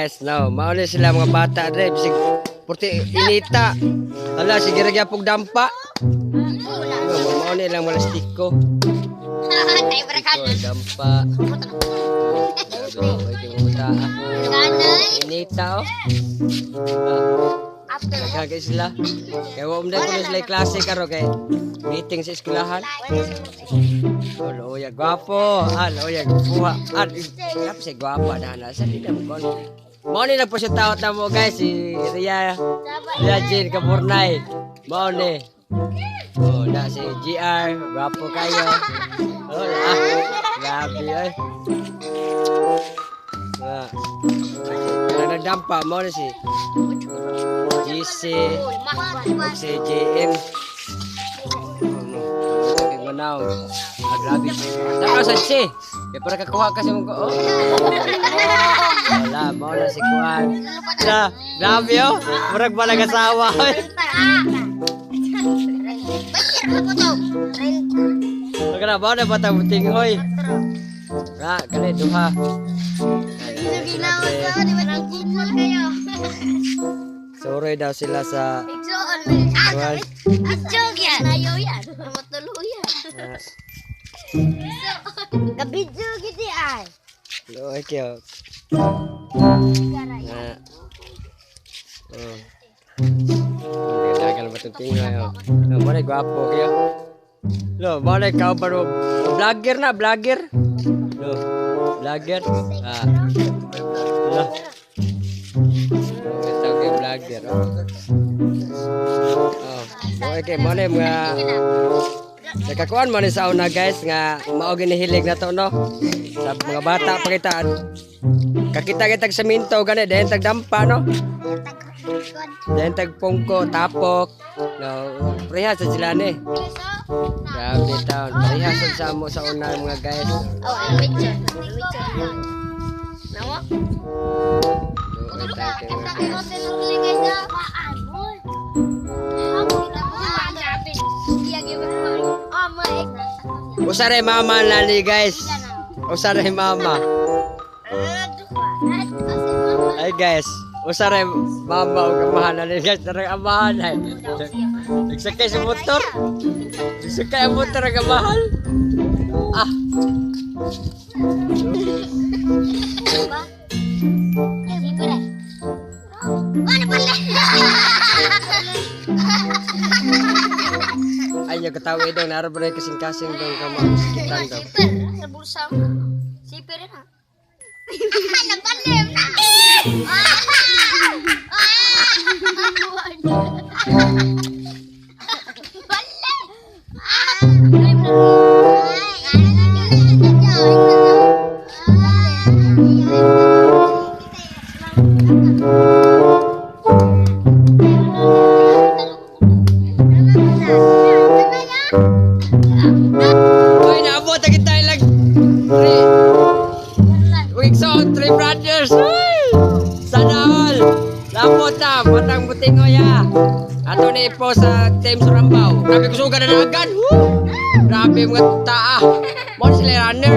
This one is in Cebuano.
guys, no. Mao ni sila mga bata dre, bisig purti inita. Hala, sige ra gyapon dampa. No, mao ni lang malastiko. Ko dampa. Grabe, kay mga bata. Inita oh. Ah, daghan sila. Kay wa man ko sila klase karon kay meeting sa eskwelahan. Oh, loya gwapo. Ah, loya gwapo. Ah, kap si gwapa na na. Sa di na mo kon. Mao ni nagpo-shout na mo, guys, si Ria Ria Jean Kaburnay. Mao ni. Oh, na si GR, gwapo kayo. Oh, ah, grabe ay. Ah. Kanang nagdampa mao ni si GC ug si JM. Oh, no. Kay manaw. Ah, grabe. Saka sa si. Kaya para kakuha kasi mo ko. Oh. Wala, mao na si Kuan. Na, grabe oh. Murag ba nag-asawa? Wag na, mao na bata buting hoy. Na, kani duha. Sorry daw sila sa Kuan. Ah, Kabidyo gidi ay. Luoy kayo. Na. Oh. Dagal ba itong tingay, oh. Oh, mo na gwapo kayo. Lo, mo na ikaw ba vlogger na, vlogger. Lo, vlogger. Ah. Lo. Ito kay vlogger, oh. Oh, okay, mo na mga nakakuan mo ni sa una, guys, nga mao ginihilig na to, no. Sa mga bata pa kita kakita kitag semento gani dayon tag dampa, no. Dayon tag pungko tapok. No, pareha sa sila ni. Grabe taon, pareha sa amo sa una, mga guys. Oh, picture. Picture. Nawa? No, thank you, mga guys. Usa ray mama na ni, guys. Usa ray mama. Ay guys, usa ray mama ug amahan na ni, guys, darang amahan ay. Nagsakay sa motor. Nagsakay ang motor ang amahan. Ah, ay nyo katawa daw naro ba rin kasing-kasing daw ka mga sikitan daw. Sipir na. Napalim na. Uy, naabot na kita ilang 3 weeks old, three brothers. Uy! Sana all. Labot na, batang butingoy ah. Ato ni po sa Team Surambao. Grabe kusugan na nagan. Woo! Grabe mga taa. Mo sila runner.